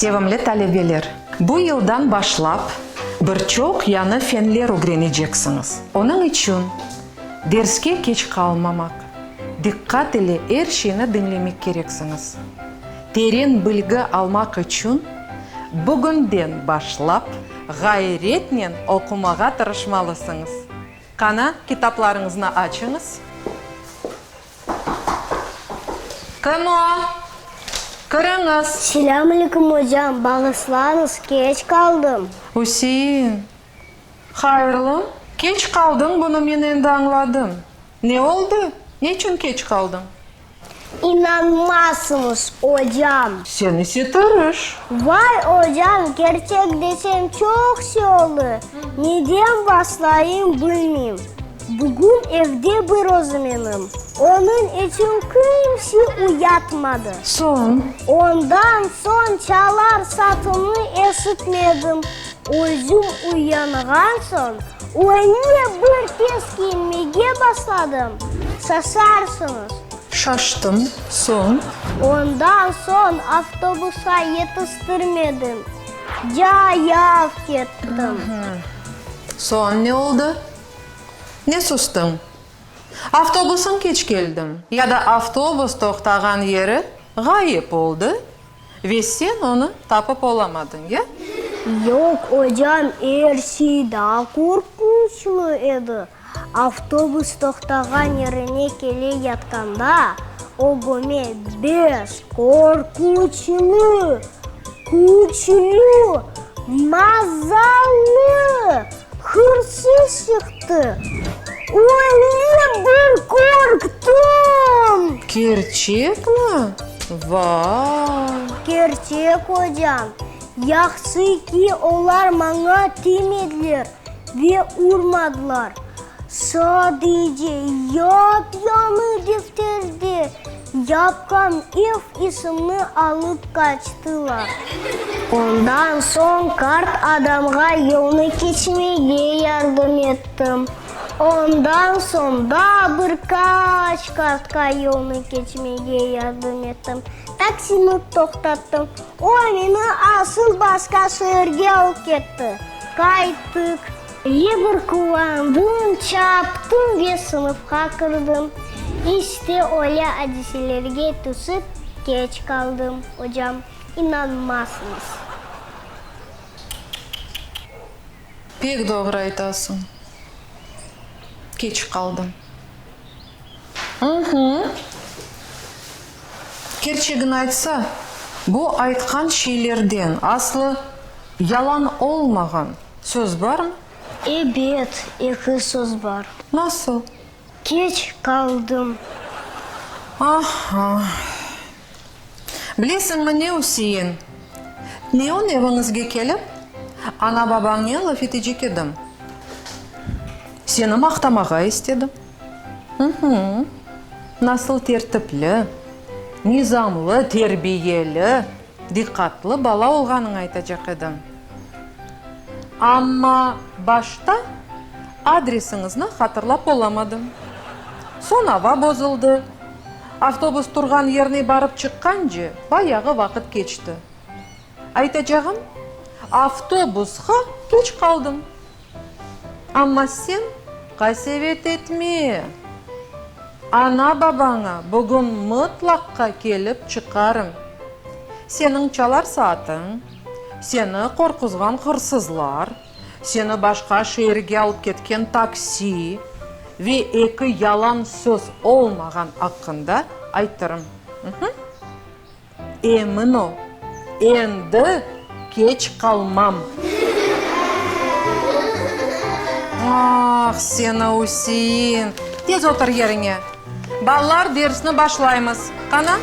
Sevimli talebeler, bu yıldan başlap bir çoq yañı fenler ögreneceksiñiz. Onıñ içün derske keç qalmamaq, diqqat ile er şeyni diñlemek kereksiñiz. Teren bilgi almaq içün bugünden başlap ğayretnen oqumağa tırışmalısıñız. Qana, kitaplarıñıznı açıñız. Kim o? Kiriñiz! Selâm aleyküm, ocam, bağışlañız, keç qaldım. Üsein, hayırlı? Keç qaldıñ, bunı men endi añladım. Ne oldı? Neçün keç qaldıñ? İnanmazsıñız, ocam. Sen ise tırış. Vay, ocam, kerçek desem çoq şey oldı. Neden başlayım bilmeyim. Bugün evde bir özüm edim. Onıñ içün kimse uyatmadı. Soñ? Ondan soñ çalar satımnı eşitmedim. Özüm uyanğan soñ, öyle bir tez kiyinmege başladım, şaşarsıñız. Şaştım, soñ? Ondan soñ avtobusqa yetiştirmedim, cayav kettim. Soñ ne oldı? Ne sustıñ? Avtobusıñ keç keldi ya da avtobus toqtağan yeri ğayıp oldı Ve sen onı tapıp olamadıñ, ya? Yoq, ocam, er şey daa qorqunçlı edi. Avtobus toqtağan yerine kele yatqanda, ögüme beş qorqunçlı, küçlü, mazalı hırsız çıqtı. Öyle bir qorqtım! Kerçekmi? Vay! Kerçek, ocam. Yahşı ki, olar maña tiymediler ve urmadılar. Sadece yap-yañı defterde yapqan ev işimni alıp qaçtılar. Ondan soñ qart adamğa yolnı keçmege yardım ettim. Ondan soñ daa bir qaç qartqa yolnı keçmege yardım ettim. Taksini toqtattım. O, meni asıl başqa şeerge alıp ketti. Qayttıq. Öyle bir quvandım, çaptım ve sınıfqa kirdim. İşte öyle adiselerge tüşip keç qaldım, ocam, inanmazsıñız. Pek doğru aytasıñ. Keç qaldım. Hı-hı. Kerçegini aytsa, bu aytqan şeylerden aslı yalan olmağan söz barmı? Ebet, eki söz bar. Nasıl? Keç qaldım. Aha. Bilesiñmi ne, Üsein? Tünevin eviñizge kelip, ana-babañnen laf etecek edim. Seni maqtamağa istedim. Hı-hı. Nasıl tertipli, nizamlı, terbiyeli, diqqatlı bala olğanıñı aytacaq edim. Amma başta adresiñizni hatırlap olamadım. Soñ ava bozuldı. Avtobus turğan yerine barıp çıqqance bayağı vaqıt keçti. Aytacağım, avtobusqa keç qaldım. Amma sen qasevet etme, ana-babaña bugün mıtlaqqa kelip çıqarım. Seniñ çalar saatıñ, seni qorquzğan hırsızlar, seni başqa şeerge alıp ketken taksi ve eki yalan söz olmağan aqqında aytırım. Emin ol, endi keç qalmam. Ah, seni, Üsein! Tez otur yeriñe. Balalar, dersni başlaymız. Qana?